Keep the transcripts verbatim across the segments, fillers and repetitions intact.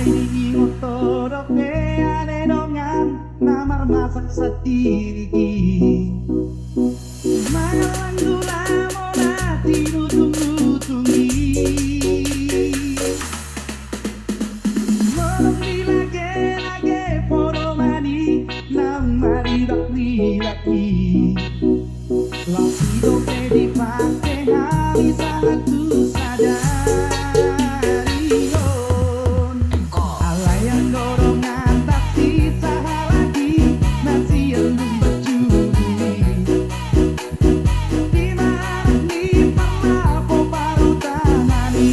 Ingot ho dope ale dongan na marmasak sandiri i. Mangallang gula mona tinutung-nutung i. Molo di lage-lage podoman i naung maribak-ribak i. Laos i dope dipake hami sahat tu sadari on. Alai anggo dongan tasi sahalak i na sian Lumban Julu i. Di marang ni parlapo parutaman i.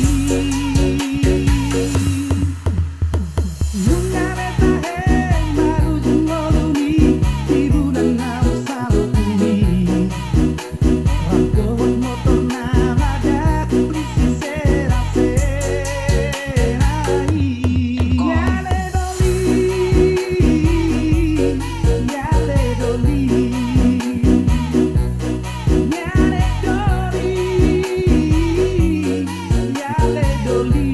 Nunga be tahe marujung ngolu ni tibulan na salpu i. Rap dohot motor na badak, polisi sera-sera i. Ale doli, ale doli. Ale doli, ale doli.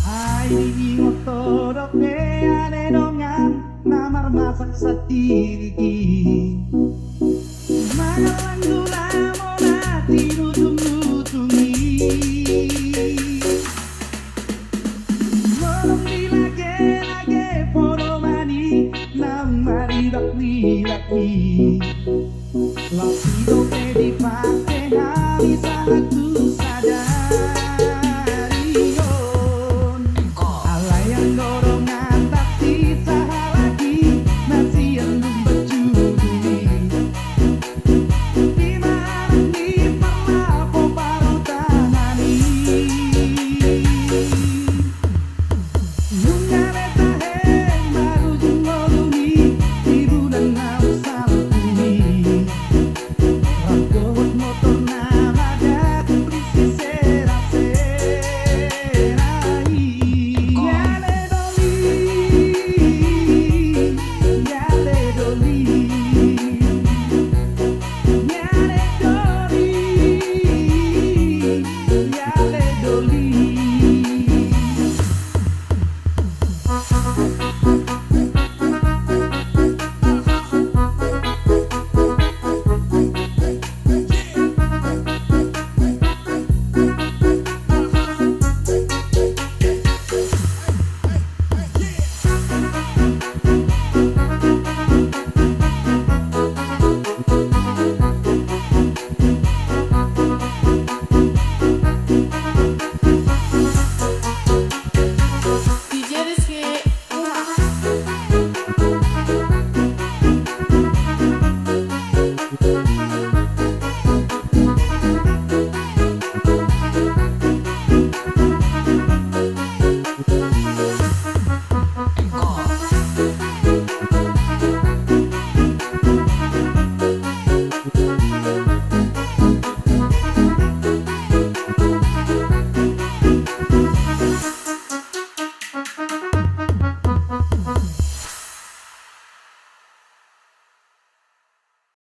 Ai ingot ho dope ale dongan na marmasak sandiri i. Mangallang gula mona tinutung-nutung i. Molo di lage-lage podoman i naung maribak-ribak i. Laos i dope dipake hami sahat tu